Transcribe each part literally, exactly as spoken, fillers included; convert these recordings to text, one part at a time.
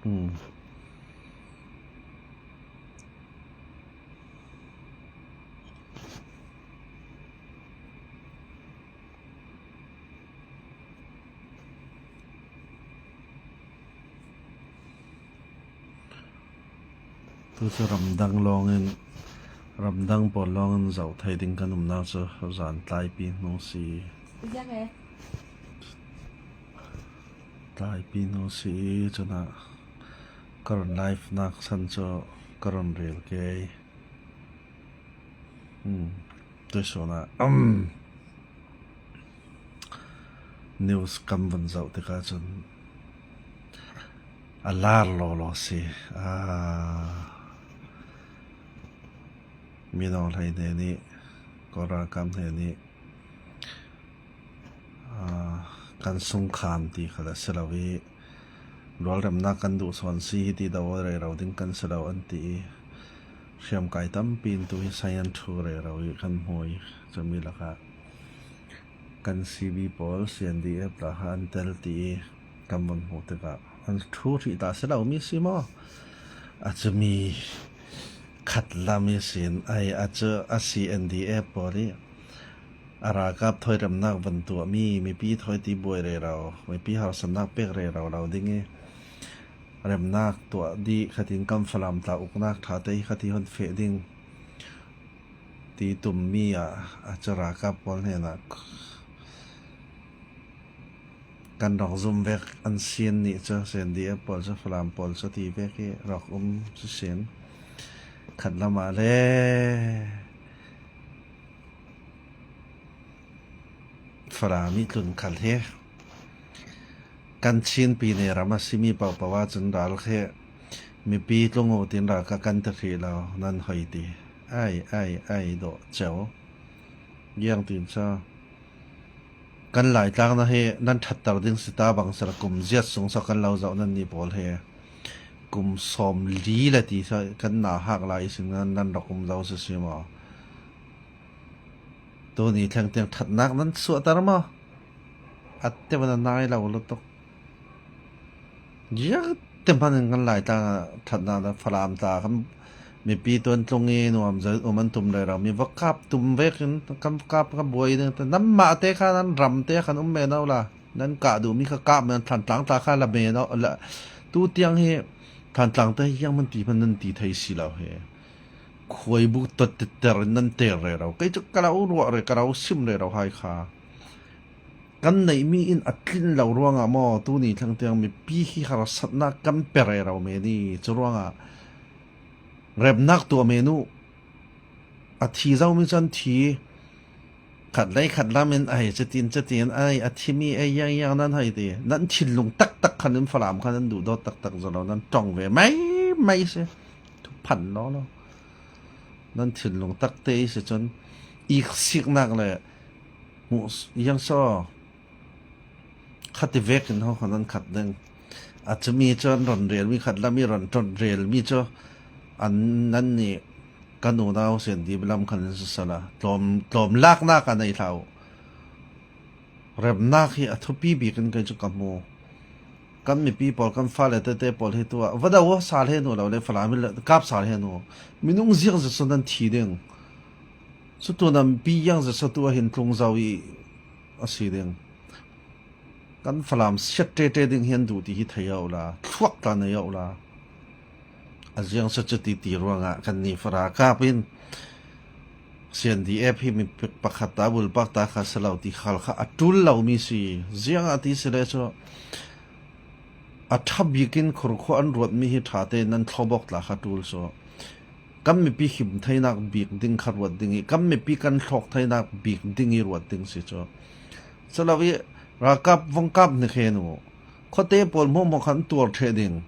Hmm. Tu chu ramdang lawngin, ramdang pawl lawngin zoh thei ding kan umna chu zan tlaipi hnu si. Tlaipi hnu si i cunah ka run live nak san cu ka run rel kei. Hmm. Tuisunah, um, news kan vun zoh tikah cun a lar lawlaw si. Ah, minung hlei hnenih, Kawlralkap hnenih, aa, kan sungkhan ti khat a si lo i, rualremnak kan duh sawn si hi ti do rero ding kan si lo an ti i, hriamkai tampi in tu hi science thu rero i kan hmu i, cumi lakah kan C B pawl C N D F lakah an tel ti i kan vun hmuh tikah an thu hrih ta si lo mi si maw? A cumi khat lam i sin ai a cu a C N D F pawl i a ralkap thawi remnak van tuahmi mipi thawi ti buai rero, mipi harsatnak pek rero lo ding i, remnak tuah dih khatin kan Falam tla uknak ṭha te hi khat hi hon feh ding ti tummi ah a cu ralkap pawl hnenah kan rak zum vek an sin nih cu, C N D F pawl cu, Falam pawl cu ti vek i rak um cu sin. Khat lam ah le Falam i tlun khal hi kan Chin pi ne ram a simi pohpoh ahcun ral khi mipi tlung uh tin ral ka kan ti hrih lo, nan hoi ti. Ai, ai, ai, dawh ceu. Ziang tin ca kan Laitlang na hi nan ṭhatter ding si ta bang sila kum ziat sung sa kan lo zoh nan ni pawl hi kum sawm li le ti sa kan na hak lai i sin nan, nan rak um zo si si maw? Tuni thleng tiang ṭhatnak nan suahter maw? A te van a nai lo lutuk. Ziang te hman in kan Laitlang ah ṭhatnak dah Falam ta kan mipi tuan tlung i nuam zo um an tum rero mi va kap tum vekin kan kap ka buai ding te, nanmah te kha nan ram te khan um men lo la, nan kah duh mi kha kap men, Thantlang ta kha la men lo la. Tu tiang hi Thantlang te hi ziang man ti hman nan ti thei si lo hi. Khuaibu tot ter in nan ter rero. Kei cu ka lo ruah re, ka lo sim rero hai kha. Kan neihmi in a tlin lo ruangah maw, tuni thleng tiang mipi hi harsatnak kan pe rero men i, cu ruangah remnak tuah men uh. A thi zomi cu an thi, khat lei khat lam in ai, catin, catin ai, a thimi ei, yang, yang nan hai ti. Nan thinlung taktak khan in Falam khan nan duhdawt taktak zo lo, nan ṭong ve mai, mai si. Thuphan law lo. Nan thinlung takte i si cun, iksiknak le hmuh s-, yang saw. Khat i vekin ho khan an khat ding. A cumi cu an ron relmi khat lam i ron ron relmi cu an, nannih kan unau Sen Dip lam khan an sisal a tlawm, tlawm laknak a nei hlah uh. Remnak hi a thupi bik in kei cu ka hmu. Kan mipi pawl, kan fale tete pawl hi tuah va do uh, Sal he nu lo le Falam hi le kap Sal he nu. Minung ziangzat cu nan thi ding. Cutu nan pi ziangzat cu tu a hin tlung zo i a si ding. Kan Falam siat ṭeṭe ding hi an duh ti hi thei a uh la, thluak ta nei a uh la. A ziang saw cu titi ruangah kannih fara kap in C N D F hi mi pakhat ta, bulpak ta kha si lo ti khal kha a ṭul lomi si. Ziangah ti si le cu a ṭha bik in khurkhua an ruatmi hi ṭha tein nan thlawbawk tla kha ṭul saw. Kan mipi him theinak bik ding kha ruat ding i, kan mipi kan hlawk theinak bik ding i ruat ding si cu. Cu lo i ralkap vongkap hnik he nu. Khuate pawl hmuahhmuah khan tuar ṭheh ding.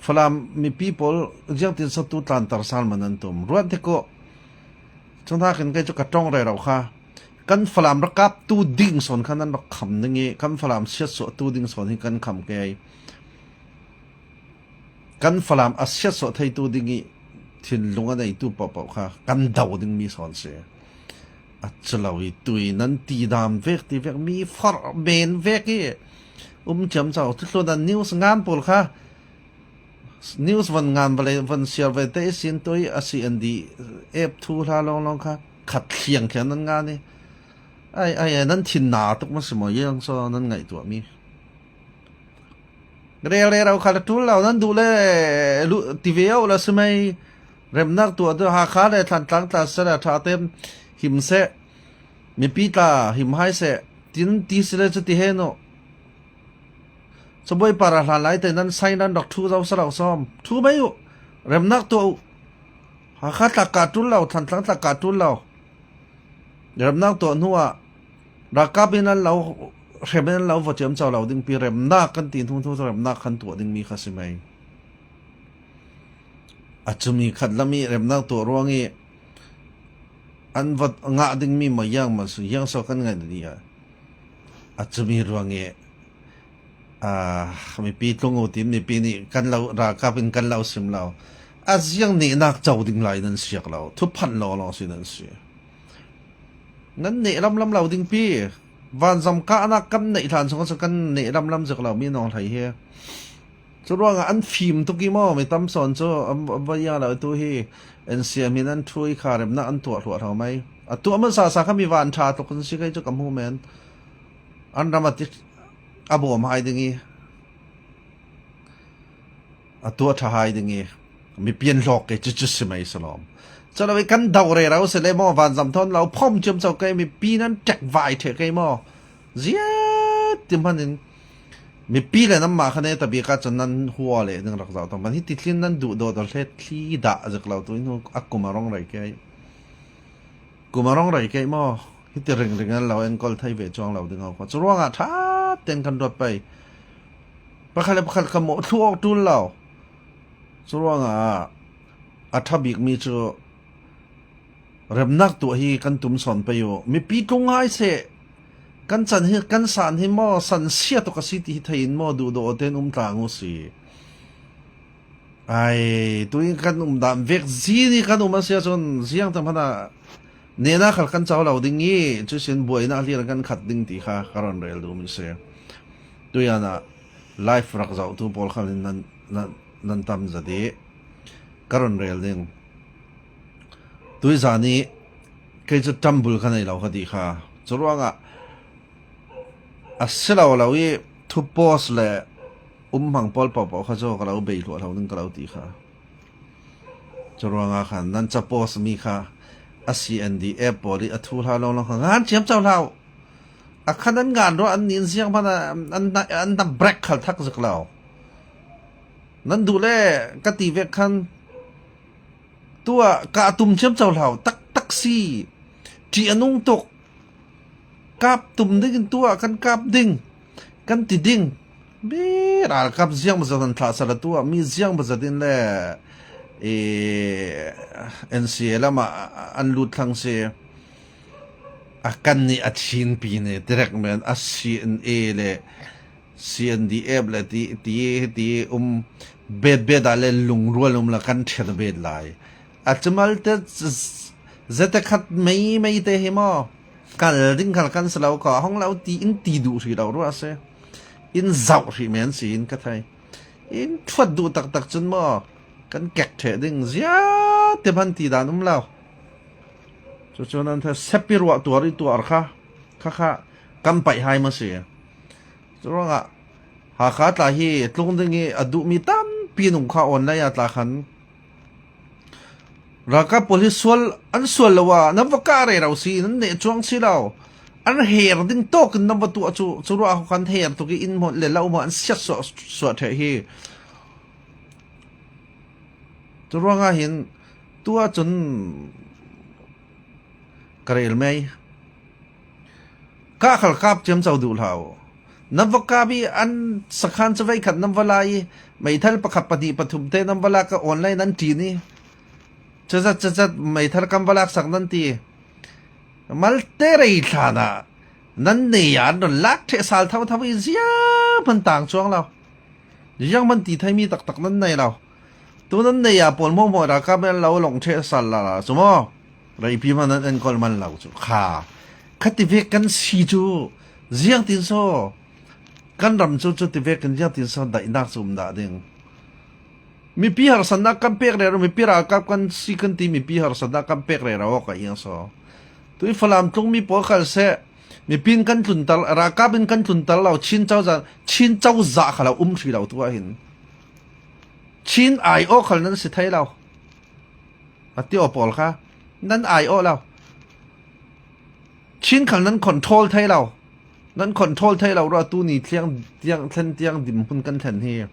Falam mipi pawl ziangtin saw tu tlanter sal man an tum. Ruat dek uh. Cuhnakin kei cu ka ṭong rero kha. Kan Falam rak kap tu ding sawn khan an rak kham ding i, kan Falam siatsuah tu ding sawn hi kan kham kei. Kan Falam a siatsuah theitu ding i thinlung a neitu pohpoh kha kan do dingmi sawn si. A cu lo i tui nan ti dam vek ti vek mi forh men vek i um ciamco cu tlun a news ngan pawl kha News van ngan vale, van siar ve te i sin tui a C N D F thu hla long long kha khat thliang thliang nan ngan i. Ai, ai, ai, nan thin na tuk ma si maw, yang so nan ngaihtuah mi. Rel rel au kha la tul lau, nan duh le lu, ti ve au la si mai. Remnak tuah tu Hakha le Thantlang tla se la tha tem him se. Mipi tla him hai se. Tin ti si le chu ti he no. Chabuai para hlan lai te nan sai nan rak thu zau sa lau sawm. Thu mai uh. Remnak tuah uh. Hakha tla ka tul lau, Thantlang tla ka tul lau. Remnak tuah hnuah ralkap in an lo hrem in an lo va ciamco lo ding pi, remnak kan ti hnu hnu remnak kan tuah ding mi kha si mai. A cumi khat lam i remnak tuah ruang i an va ngah ding mi ma yang ma su yang so kan ngai ni a. A cumi ruang i, a, mipi tlung u tim mipi nih kan lo, ralkap in kan lo sim lo. A ziang nehnak co ding lai nan siak lo. Thuphan lo lo si nan si. Nan neh lamlam lo ding pi. Vanzam kahnak kan neih hlan sung kan neh lamlam zek lo mi nawng hlei hi. Cu ruangah an fim tuk i maw, mi tam sawn cu an, an va ya lo tu hi. N C M hin an thu i kha remnak an tuah hluah hlo mai. A tuah hmasa sa kha mi van ṭha tluk an si kei cu ka hmu men. An ram a ti a bawm hai ding i a tuah ṭha hai ding i mipi an hlawk kei cu cu si mai salawm. Cu lo i kan do rero si le maw, vanzam thawn lo phawm ciamco kei, mipi nan ṭek vai ṭheh kei maw? Ziat ti hman in mipi le nanmah kha neta bik ah cun nan hua leh ding rak zoh tong hman. Hiti tlin nan duh dawt aw hlet thli dah zik lo, tu in hu a kum a rong rei kei. Kum a rong rei kei maw? Hiti ringring an lo enkawl thei ve cuang lo ding a kua. Cu ruangah ṭha ten kan ruat pei. Pakhat le pakhat ka mawh thluh awk ṭul lo. Cu ruangah a ṭha bikmi cu remnak tuah hi kan tum sawn pei uh. Mipi tlung hai seh. Kan can hi, kan san hi maw, san sia tuk a si ti hi thei in maw, duhdaw ten um tlang uh si. Ai, tu in kan um dan vek zi ni kan um a si ahcun ziang tam hana nena khal kan cau lo ding i, cu sin buainak hlir kan khat ding ti kha ka ron rel duhmi si. Tu yana live rak zoh tu pawl khal in nan, nan, nan tam zat i ka ron rel ding. Tui zan i kei cu ṭambul ka nei lo ka ti kha. Cu ruangah a si lo lo i thu post le um hmang pawl paohpaoh kha cu ka lo bei hluah hlo ning ka lo ti kha. Cu ruangah khan nan ca post mi kha a C N D F pawl i a thu hla lawnglawng kha ngan ciamco hlau. A khan an ngan ruah an nin ziang hmanh an, an, an na break khal thak zik lo. Nan duh le ka ti vek khan tuah ka tum ciamco hlau taktak si. Ṭih a nung tuk. Kap tum dingin tuah kan kap ding, kan ti ding. Mi ralkap ziang bazat an thlah sal a tuah, mi ziang bazat in le i N C A lamah an lut thlang si. A kan nih a thinpi nih direct men a C N A le C N D F le ti, ti, ti um bet bet ah le lungrual um la kan ṭhiat bet lai. A cumalte z-, z-, zete khat mei mei te hi maw? Kal ding khal kan si lo ko, hong lo ti in ti duh hrih lo ruah si. In zauh hrih men si in ka thei. In thuat duh taktak cun maw? Kan kek ṭheh ding zia te hman ti dan um lo. Cucu nan thei sepi ruah tuar i tuar kha, kha kha kan paih hai maw si. Curuangah Hakha tla hi tlung ding i a duhmi tampi nung kha online ah tla khan ralkap pawl hi sual, an sual lo ah nan va kah rero si, nan neh cuang si lo. An her ding tawk in nan va tuah cu, curuah khan her tuk i in hmawnh le lo hmawnh an siat suah, suah ṭheh hi. Curuangah hin tuah cun ka rel mei. Kah khal kap ciamco duh hlau. Nan va kap i an sakhan cu veikhat nan va lai i meithal pakhat pahnih pathum te nan va lak a online nan ṭin i cazat cazat meithal kan va laksak nan ti. Malte rei hlan ah nan nei ah an run lak ṭheh sal thotho i ziang hman tang cuang lo. Ziang hman ti theimi taktak nan nei lo. Tu nan nei ah pawl hmuahhmuah ralkap men lo lawng ṭheh sal lala cu maw? Reipi hman nan enkawl man lo cu kha. Kha ti vek kan si cu ziangtin saw kan ram cu, cu ti vek kan ziangtin saw daihnak cu um dah ding. Mipi harsatna kan pek rero, mipi ralkap kan si kan ti, mipi harsatna kan pek rero ka iang so. Tui Falam tlung mi pawl khal se, mipi in kan tlun tal, ralkap in kan tlun tal lo, Chin cau za, Chin cau za khal lo um hri lo tua hin. Chin ai o khal nan si thei lo. A ti o pawl kha, nan ai o lo. Chin khal nan control thei lo. Nan control thei lo ruah tuni thliang tiang, thlen tiang dim hun kan thlen hi.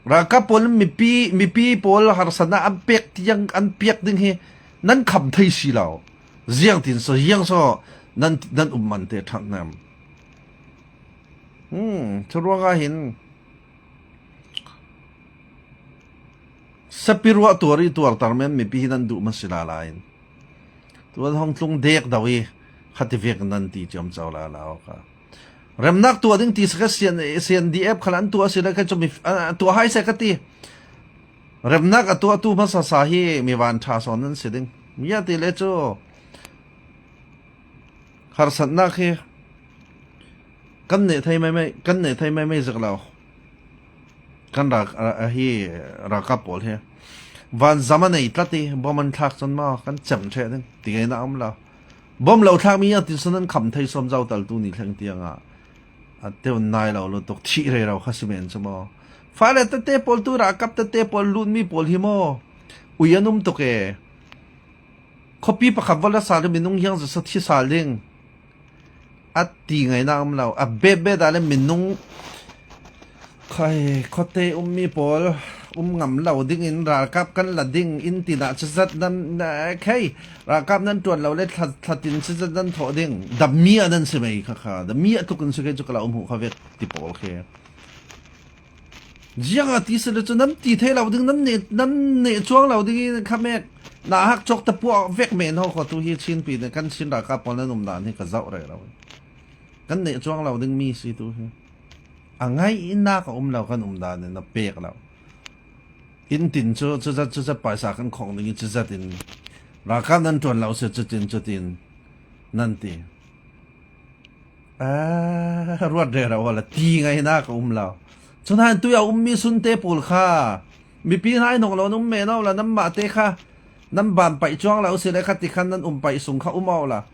Ralkap pawl in mipi, mipi pawl harsatna an pek tiang, an pek ding hi. Nan kham thei si lo. Ziang tin so, ziang so, nan, nan um man te thak nam. Hmm, chu ruang a hin. Sapi ruah tuar i tuar tar men mipi hi nan duh ma si la la in. Tuan hong tlung dek dau i khati vek nan ti ciam cau la la o ka. Remnak tua ding ti saka sian, sian D F khalan tua si la ka cumi, ah, tua hai sa ka ti. Remnak a tua tu masa sa hi mi van tha son nan si ding. Mia ti le cu. Harsatnak hi kan neh thei mai mai, kan neh thei mai mai zek lo. Kan ra, a, a hi ralkap pawl hi. Van zam a nei tlat i, bom an thlak cun maw, kan cem ṭheh ding. Ti ngeina a um lo. Bom lo thlak mi a tin sun an kham thei sawm zau tal tu ni thleng tiang ah. A teu nai lo lutuk thih rero kha si men cu maw. Fale tete pawl tu ralkap tete pawl lut mi pawl hi maw. Ui an um tuk e. Khuapi pakhat vawt la sal ding minung hiang zasa thi sal ding. A ti ngaina um lo. A bet bet a le minung khai khuate um mi pawl um ngam lo dingin ralkap kan la ding in tina cazat nan, na, khai ralkap nan tuan lo le thla, thla tin cazat nan thawh ding. Dam mi a nan si mai kha kha. Dam mi a tuk in si khai cu ka la um hu kha vek ti pawl khe. Ziang a ti si le cu nan ti thei lo ding, nan neh, nan neh cuang lo ding i kha mek. Na hak cawk ta puah vek men ho kho tu hi Chinpi ne kan Chin ralkap pawl nan um dan hi ka zauh rero. Kan neh cuang lo ding mi si tu hi. A ngai i nak a um lo kan um dan i na pek lo. In tin cu, cuzat, cuzat paisa kan khong ding i cuzat in. Ralkap nan tuan lo si cutin, cutin. Nan ti. A, ruat rero la ti ngai nak a um lo. Cun han tui a um mi sunte pawl kha. Mipi hna i nong lo, um men aw la, nan mah te kha. Nan ban paih cuang lo si le kha ti khan nan um paih sung kha um aw la.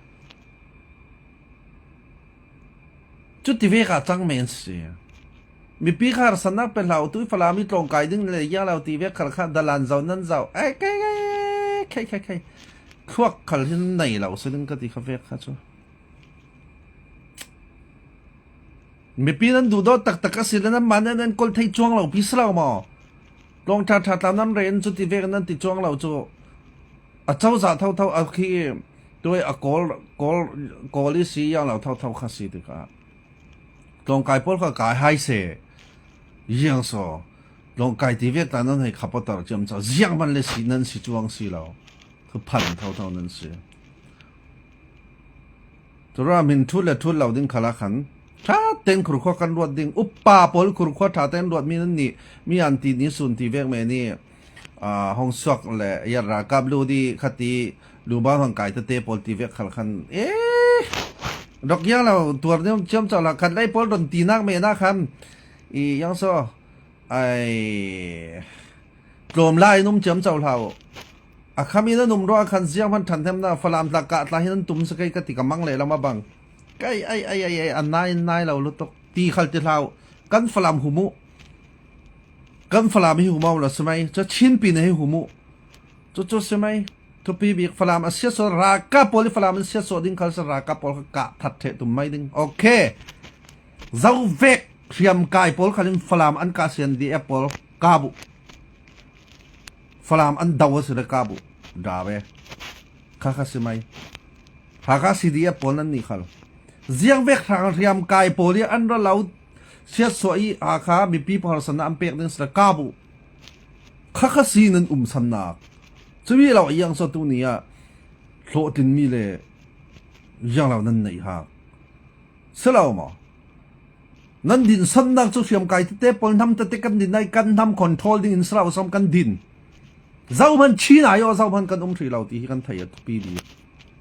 Cuti vek a cang men si. Mipi kha harsatnak pe hlau tui Falam i tlawngkai ding le iang lo ti vek khal kha dalan zau nan zau. Ai, kai, kai, kai, kai, kai. Khuak khal hin nei lo si ding ka ti kha vek kha cu. Mipi nan duhdawt taktak a si le nan mah nan, nan kol thei cuang lo pi si lo maw? Tlawng ṭha ṭha tlam nan re in cu ti vek nan ti cuang lo cu. A cozah thotho a khi tuai a kawl, kawl, kawl i si yang lo thotho kha si tikah. Tlawngkai pawl kha kai hai se. Ziang so. Tlawngkai ti vek ta nan hei khapatar ciam ca. Ziang man le si nan si cuang si lo. Kha phan thotho nan si. Tura min thut le thut lo ding khala khan. Ṭha ten khurkhua kan ruat ding. Upa pawl khurkhua ṭha ten ruat mi nan nih. Mi an ti ni sun ti vek me ni. Ah, hong suak le ya ralkap lu di khati lu bang hong kai tete pawl ti vek khal khan. Eh, dok yang lo tuar ni ciam cau la khat lai pawl don ti nak me nak khan. I yang so. Ai, tlawm lai in um ciam cau hlau. A khami nan um ruah khan ziang hman ṭhanhnemna Falam tla kah tla hi nan tum si kei ka ti ka mang leh lam a bang. Kai, ai, ai, ai, ai, a nai, nai lo lutuk. Ti khal ti hlau. Kan Falam hum uh. Kan Falam hi hum uh la si mai. Cu Chinpi na hi hum uh. Cu, cu si mai. Thupi bik Falam a siatsuah, ralkap pawl i Falam an siatsuah ding khal si ralkap pawl kha kah that ṭheh tum mai ding. Okay. Zo vek hriamkai pawl khal in Falam an kah sian D F pawl kap uh. Falam an do a si le kap uh. Da ve. Kha kha si mai. Hakha C D F pawl nan nih khal. Ziang vek hrang hriamkai pawl i an ra lo siatsuah i Hakha mipi pawl harsatna an pek ding si le kap uh. Kha kha si nan um sannak. Cumi lo a iang so tu ni ah hlawhtlin mi le ziang lo nan neih hak. Si lo maw? Nan din sannak cu hriamkai tete pawl hnam tete kan din ai kan hnam control ding in si lo sam kan din. Zohman Chin ai aw, zohman kan um hrih lo ti hi kan thei a thupi di.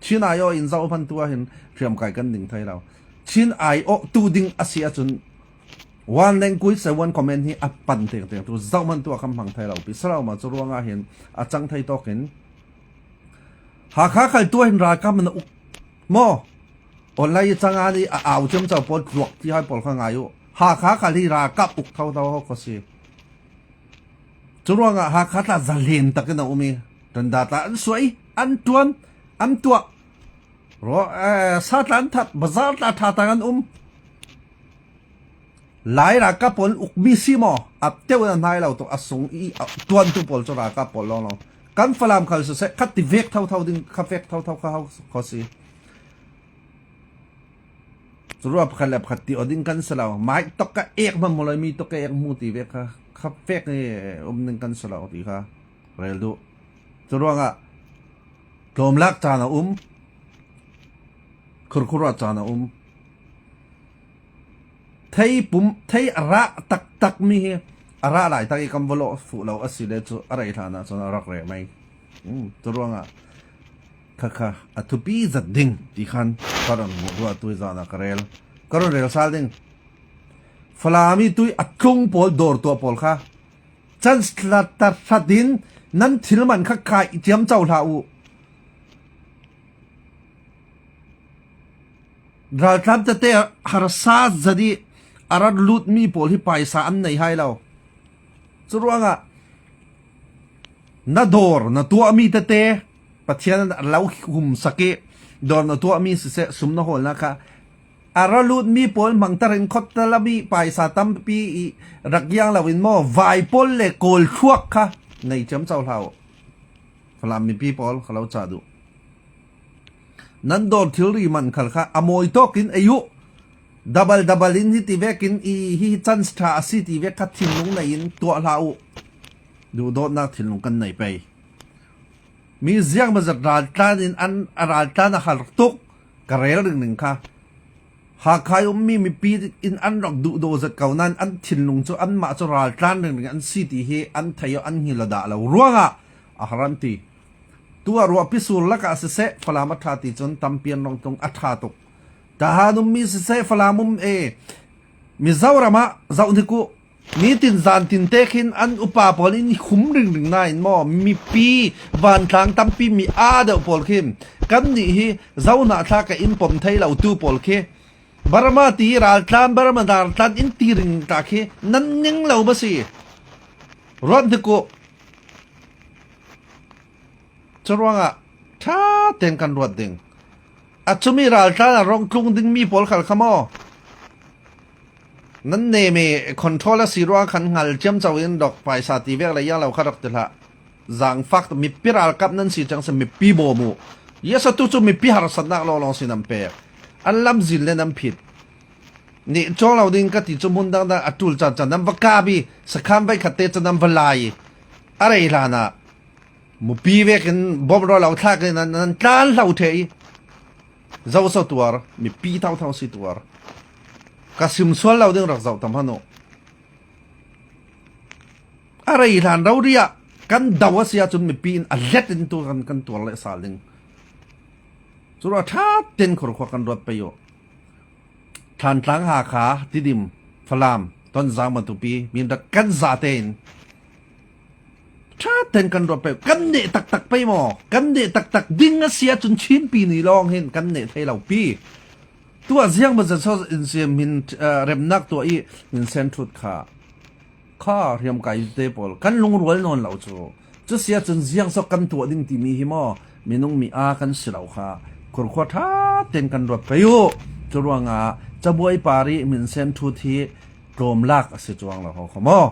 Chin ai aw in zohman tu ah hin hriamkai kan ding thei lo. Chin ai aw tu ding a si ahcun One language and one command hi a pan tengteng tu zoh man tu a kam hmang thei lo pi. Salo ma cu ruangah hin a cang thei tawkin Hakha khal tua hin ralkap man a uk maw? Online i cang a ni a au ciamco pawl tluak ti hai pawl kha ngai uh. Hakha khal hi ralkap uk thotho ho kho si. Cu ruangah Hakha tla zalen takin a um i, randa tla an suai, an tuan, an tuah. Ro, eh, sa tla an that, bazar tla ṭha tak an um. Lai ralkap pawl ukmi si maw? A teu in a hnai lo tuk a sung i a tuantu pawl cu ralkap pawl lawnglawng. Kan Falam khal siseh, kha ti vek thotho ding, kha vek thotho kha ho kho si. Cu ruah pakhat le pakhat ti aw ding kan si lo. Mike tok ka ek hmang maw lai mi tok ka ek hmu ti vek kha, kha vek i um ding kan si lo ti kha rel duh. Cu ruangah tlawmlak caan a um, khurkhur ah caan a um. Thei pum, thei a rah taktak mi hi a rah laitak i kan va lawh fuh lo a si le cu a rei hlan ah cun a rak reh mai. Um, cu ruangah khakha a thupi zat ding ti khan ka run ruah tui zan ah ka rel. Ka run rel sal ding. Falam i tui a tlung pawl, dawr tuah pawl kha can hlat in nan thil man kha kai ciamco hlah uh. Raltlan tete harsa zat i a rat lutmi pawl hi paisa an nei hai lo. Cu ruangah na dawr na tuahmi tete Pathian in a lo humsak i dawr na tuahmi siseh, sum na hawlnak kha a ra lutmi pawl hmangter in khuatta lam i paisa tampi i rak giang lo in maw, vai pawl le kawl thluak kha nei ciamco hlah uh. Falam mipi pawl ka lo ca duh. Nan dawr thilri man khal kha a mawi tawk in ei uh. Dabal dabal in hiti vekin i hi chance ṭha a si ti vek kha thinlung nei in tuah hlah uh. Duhdawtnak thinlung kan nei pei. Mi ziang bazat raltlan in an a raltlan a har tuk ka rel ringring kha. Hakha i ummi mipi in an rak duhdaw zat ko nain an thinlung cu anmah cu raltlan ringring an si ti hi an thei aw, an hngil aw dah lo ruangah a har an ti. Tu a ruahpi sur lakah siseh, Falam a ṭha ti cun tampi an rung tlung a ṭha tuk. Tahan ummi siseh, Falam um e, Mizoram ah zohhnik uh. Nitin zantin te khin an upa pawl in i khum ringring nain maw, mipi vantlang tampi mi aa deuh pawl khin kannih hi Zohnah thlak ah in pom thei lo tu pawl khi Burma ti raltlan, Burma raltlan in ti ringring ta khi nan ning lo maw si? Ruat hnik uh. Curuangah ṭha tein kan ruat ding. A cumi raltlan a rung tlung dingmi pawl khal kha maw? Nan nem i control a si ruang khan hngal ciamco in rak paisa ti vek le iang lo kha rak ti hlah. Zangfak mipi ralkap nan si cang si mipi bawm uh. Yes, atu cu mipi harsatnak lawnglawng si nan pek. An lamzin le nan phit. Nih cuang lo ding ka ti cu hmun dangdang a ṭul cancan nan va kap i sakhan veikhat te cu nan va lai i a rei hlanah Mupi vekin bawmh rawl lo thlak in an, an tlan hlo ṭheh i, zoso tuar, mipi thotho si tuar. Ka sim sual lo ding rak zoh tam hanu. A rei hlan rori ah kan do a si ahcun mipi in a let in tu kan, kan tuar leh sal ding. Cu ruah ṭha tein khurkhua kan ruat pei uh. Thantlang, Hakha, Tidim, Falam, Tonzang, Matupi, Mindat kan zate in ṭha tein kan ruat pei, kan neh taktak pei maw? Kan neh taktak ding a si ahcun Chinpi ni lawng hin kan neh thei lo pi. Tuah ziang bazat so in si min, eh, remnak tuah i min sen ṭhut kha. Kha hriamkai te pawl kan lungrual nawn lo cu. Cu si ahcun ziang so kan tuah ding timi hi maw? Minung mi aa kan si lo kha. Khurkhua ṭha tein kan ruat pei uh. Cu ruangah cabuai par i min sen ṭhut hi tlawmlak a si cuang lo ho kho maw?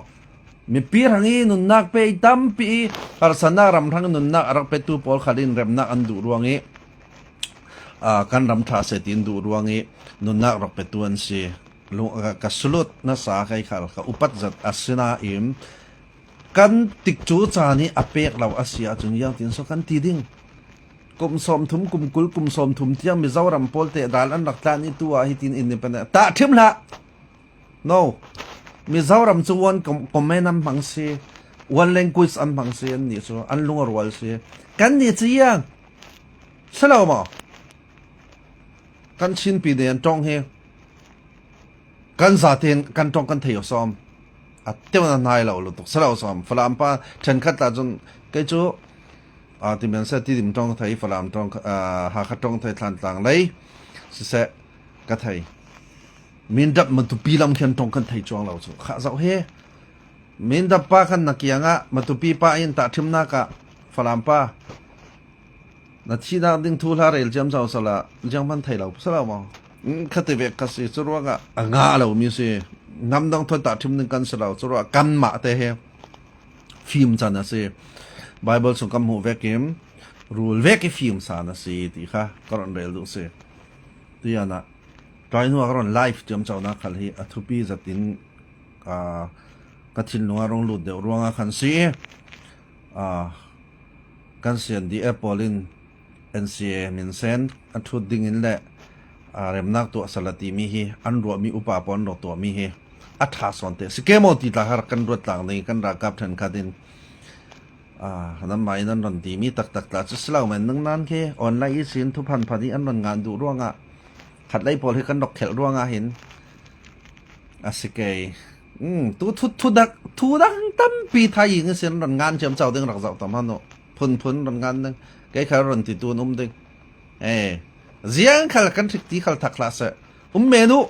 Mipi hrang i nunnak pe i tampi i harsatnak ram hrang i nunnak a rak petu pawl khal in remnak an duh ruang i, aa, kan ram ṭha seh tiin duh ruang i nunnak rak petu an si. Lung, ka, ka sulut nasa kei khal ka upat zat a si nain kan tikcu caan i a pek lo a si ahcun ziangtin so kan ti ding? Kum sawmthum, kum kul, kum sawmthum tiang Mizoram pawl te ral an rak tlan i tu ah hitin independent tahṭhim hlah. No. Mizoram cu one com-, command an hmang si, one language an hmang si, annih cu an lung a rual si. Kannih cu iang si lo maw? Kan Chinpi nih an ṭong hi. Kan zaten kan ṭawng kan thei aw sawm. A teuh na hnai lo lutuk si lo sawm. Falam pa ṭhenkhat tla cun kei cu, a, ti men se Tidim ṭawng ka thei, Falam ṭawng, a, Hakha ṭawng thei, Thantlang lei siseh ka thei. Mindat Matupi lam khian ṭawng kan thei cuang lo cu kha zoh he. Mindat pa khan na kiangah Matupi pa in tahṭhimnak ah Falam pa na thihnak ding thu hla rel ciamco sala ziang hman thei lo si lo maw? Khati vek ka si cu ruangah a ngah lo mi si. Namdang thawi tahṭhim ding kan si lo cu ruah kanmah te he fim can a si. Bible sung kan hmuh vekin rul vek i fim sa na si ti kha ka rawn rel duh si. Tianah tlai hnuah ka rawn live ciamconak khal hi a thupi zatin, aa, ka thinlungah rung lut deuh ruangah khan si i, aa, kan sian di e pawl in N C A min sen a ṭhut dingin le, aa, remnak tuah sala timi hi an ruahmi upa pawl an rawh tuahmi hi a ṭha sawn te si ke maw ti tla har kan ruat tlang ding kan ralkap ṭhenkhat in, aa, nanmah in an rawn timi taktak tla cu si lo men nang nan khi online ihsin thu phanphan i an rawn ngan duh ruangah khatlei pawl hi kan rawk khelh ruangah hin a si kei. Um, tu thu, thu dak, thu dang tampi thai ihsin rawn ngan ciamco ding rak zoh tam han uh. Phunphun rawn ngan ding. Kei khal rawn ti tu an um ding. Eh, ziang khal kan hrik ti khal thak hlah seh. Um men uh.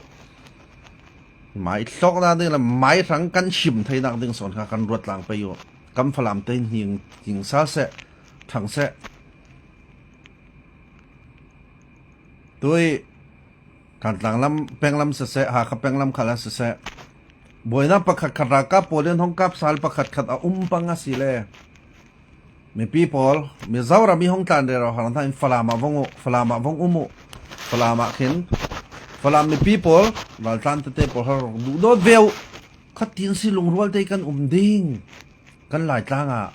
Mai hlawknak ding le mai hrang kan him theinak ding sawn kha kan ruat tlang pei uh. Kan Falam te hning, hning sa seh, ṭhang seh. Tui Thantlang lam, peng lam siseh, Hakha peng lam khal a siseh. Buaina pakhat khat ralkap pawl in hong kap sal pakhat khat a um pang a si le. Mipi pawl, Mizoram i hong tlan rero har hna in Falam ah vong uh, Falam ah vong um uh, Falam ah khin, Falam mipi pawl, raltlan tete pawl har duhdawt ve uh. Khatin si lungrual te kan um ding. Kan Laitlang ah,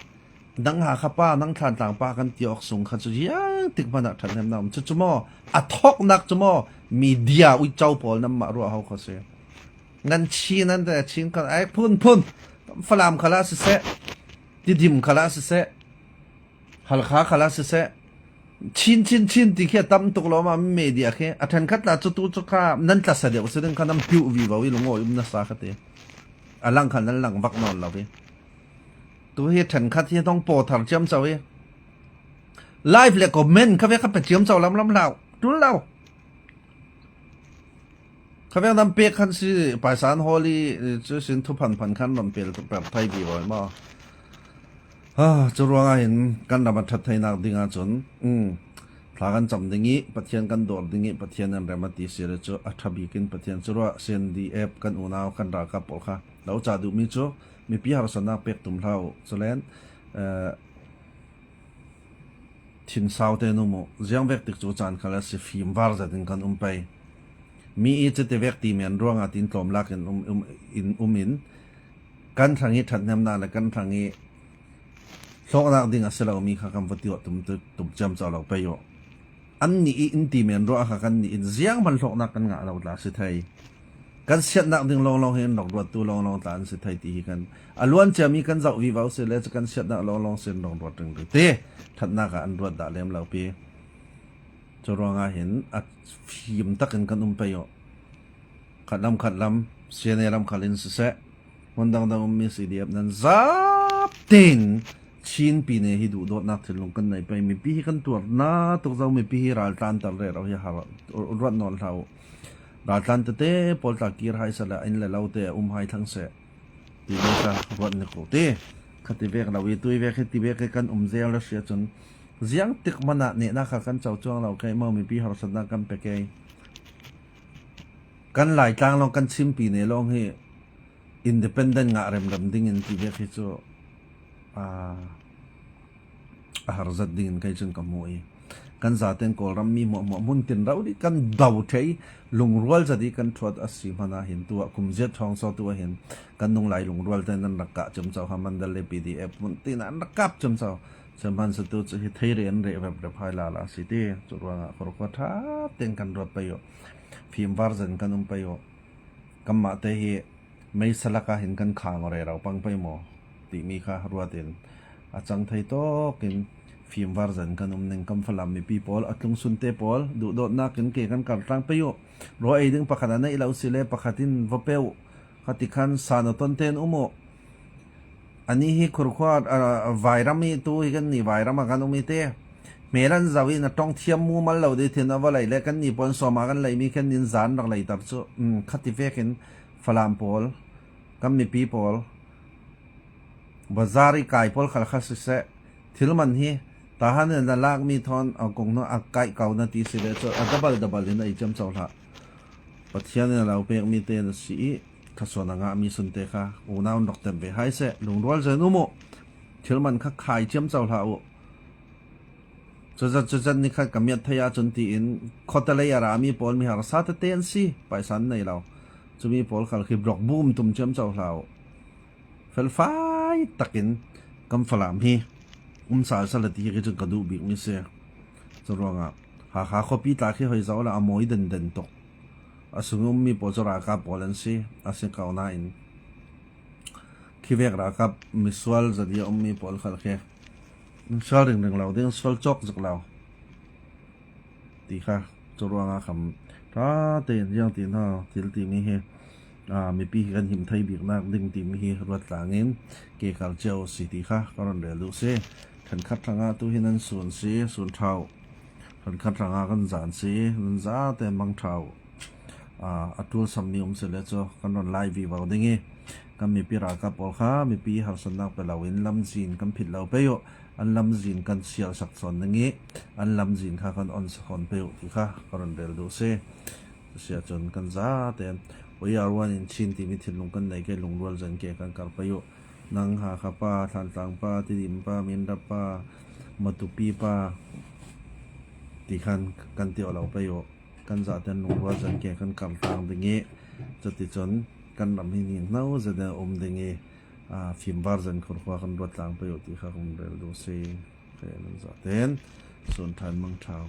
nang Hakha pa, nang Thantlang pa kan ti awk sung kha cu ziang tik hmanah ṭhathnemnak um cu cu maw? A thawknak cu maw? Media uico pawl nanmah ruah ho kha si. Nan Chin an te Chin kan ai phun phun. Falam khalah siseh, Tidim khalah siseh, Halkha khalah siseh, Chin, Chin, Chin ti khi a tam tuk lo mah media khi a ṭhenkhat tla cu tu cu kha nan tla sa deuh si ding kha nan piuh vivo i lungawi um nasa kha ti. A lang kha nan lang vak nawn lo i. Tu hi ṭhenkhat hi thong paw thar ciamco i. Live le comment kha ve kha pe ciamco lam lam hlau. Tul lo. Kha veng dam pek khan si paisan hawl i, eh, cu sin thu phan phan khan ram pel, pel thai vivo i maw? Ha, cu ruangah hin kan ram a ṭhat theinak ding ahcun, um, thla kan cam ding i, Pathian kan dawr ding i, Pathian in rem a ti si le cu a ṭha bik in Pathian cu ruah C N D F kan unau kan ralkap pawl kha lo ca duhmi cu mipi harsatnak pek tum hlah uh. Culen, eh, thinsau te num uh, ziang vek tik cu caan khal a si fimvar zat in kan um pei. Mi i cite vek ti men ruangah tin tlawmlak in um, um, in um in kan hrang i ṭhathnemnak le kan hrang i hlawknak ding a si lo mi kha kan va tuah tum, tum, tum ciamco lo pei uh. Annih i in ti men ruah kha kannih in ziang hman hlawknak kan ngah lo tla si thei. Kan siatnak ding lawnglawng hi an rak ruattu lawnglawng tla an si thei ti hi kan a luan ciami kan zoh vivo si le cu kan siatnak lawnglawng si an rak ruat ringring ti ṭhatnak ah an ruat dah lem lo pi. Cu ruangah hin a fim takin kan um pei uh. Khatlam khatlam, C N A lam khal in siseh, hmun dangdang ummi C D F nan zap tein Chin pi ne hi duhdawtnak thinlung kan nei pei. Mipi hi kan tuar hna tuk zo, mipi hi raltlan tal rero hi har ruat nawn hlah uh. Raltlan tete pawl tla kir hai sala in le lo te um hai thlang seh. Ti ve ka ruat ni ko te. Kha ti vek lo i tui vek hi ti vek hi kan um zel a si ahcun ziang tik hmanah nehnak kha kan co cuang lo kei maw, mipi harsatnak kan pe kei. Kan Laitlang lawng kan Chin pi ne lawng hi independent ngah remrem dingin ti vek hi cu, aa, a har zat dingin kei cun ka hmu i kan zaten Kawlram mi hmuahhmuah hmun tin rau dih kan do ṭheh i lungrual zat i kan ṭhuat a si hmanah hin tuah kum ziat ṭhawng saw tuah hin kan nunglai lungrual te nan rak kah ciamco ha, Mandalay P D F hmun tin an rak kap ciamco. Sihmanhsehlaw tu cu hi thei reh an reh reprep hai lala a si ti cu ruangah khuarukhua ṭha tein kan ruat pei uh. Fimvar zat in kan um pei uh. Kanmah te hi meisa lakah hin kan khang rero pang pei maw timi kha ruat in a cang thei tawk in fimvar zan kan um ning kan Falam mipi pawl, a tlung sunte pawl, duhdawtnakin ke kan kartlang pei uh. Raw ei ding pakhat a neih lo si le pakhat in va pe uh. Kha ti khan san a tonte in um uh. Ani hi Khurkhua, a, a, Vairam hi tu hi kan ni Vairam a kan um hi te. Hmel an zau in a tong thiam mumal lo ding thin a va lei le kan ni pawn sawma kan lei mi kan nin zan rak lei tar chu. Um, kha ti vekin Falam pawl, kan mipi pawl, bazar i kai pawl khal kha siseh, thil man hi, tahan in a lak mi thawn a kong hnu a kai kau na ti si le chu a dabal dabal in a i ciam chau hlah. Pathian in a lau pek mi te na si i, kha suan a ngah mi sunte kha, unau nok tem ve hai seh, lungrual zen um uh. Thil man kha khai ciam chau hlah uh. Cuzat, cuzat ni khat ka miat thei a cun tiin, khawta lei a ra mi pawl mi harsa tete an si, paisa an nei lo. Cumi pawl khal khi blok bum tum ciam chau hlau. Felfai takin kan Falam hi um sal sal a ti hi cun ka duh bik mi si. Cu ruangah, Hakha khuapi tla khi hoi zo la a mawi den den tuk. A sung um mi pawl cu ralkap pawl an si, a si kau nain. Khi vek ralkap misual zat i a um mi pawl khal khi. Sual ringring lo ding, sual cawk zuk lo. Ti kha, cu ruangah kham ṭha tein ziang ti hna, thil timi hi, aa, mipi hi kan him thei biknak ding timi hi ruat tlangin ke kal cio si ti kha ka run rel duh si. Ṭhenkhat hrangah tu hi nan sun si, sun ṭhau. Ṭhenkhat hrangah kan zan si, nan zate mang ṭhau. Aa, a ṭul sam mi um si le cu kan run lai vivo ding i, kan mipi ralkap pawl kha mipi harsatnak pe lo in lamzin kan philh lo pei uh. An lamzin kan sialsak sawn ding i, an lamzin kha kan on sawn pei uh ti kha ka run rel duh si. Cusia cun kan zate in, Oya ruan in Chin timi thinlung kan nei ke lungrual zen ke kan kar pei uh. Nang Hakha pa, Thantlang pa, Tidim pa, Mindat pa, Matupi pa ti khan kan ti aw lo pei uh. Kan zate in lungrual zen ke kan kar tlang ding i, cuticun kan ram hi ning hno zet in a um ding i, aa, fimvar zen khurkhua kan ruat tlang pei uh ti kha kan rel duh si. Khe nan zate in sun ṭhan mang ṭhau.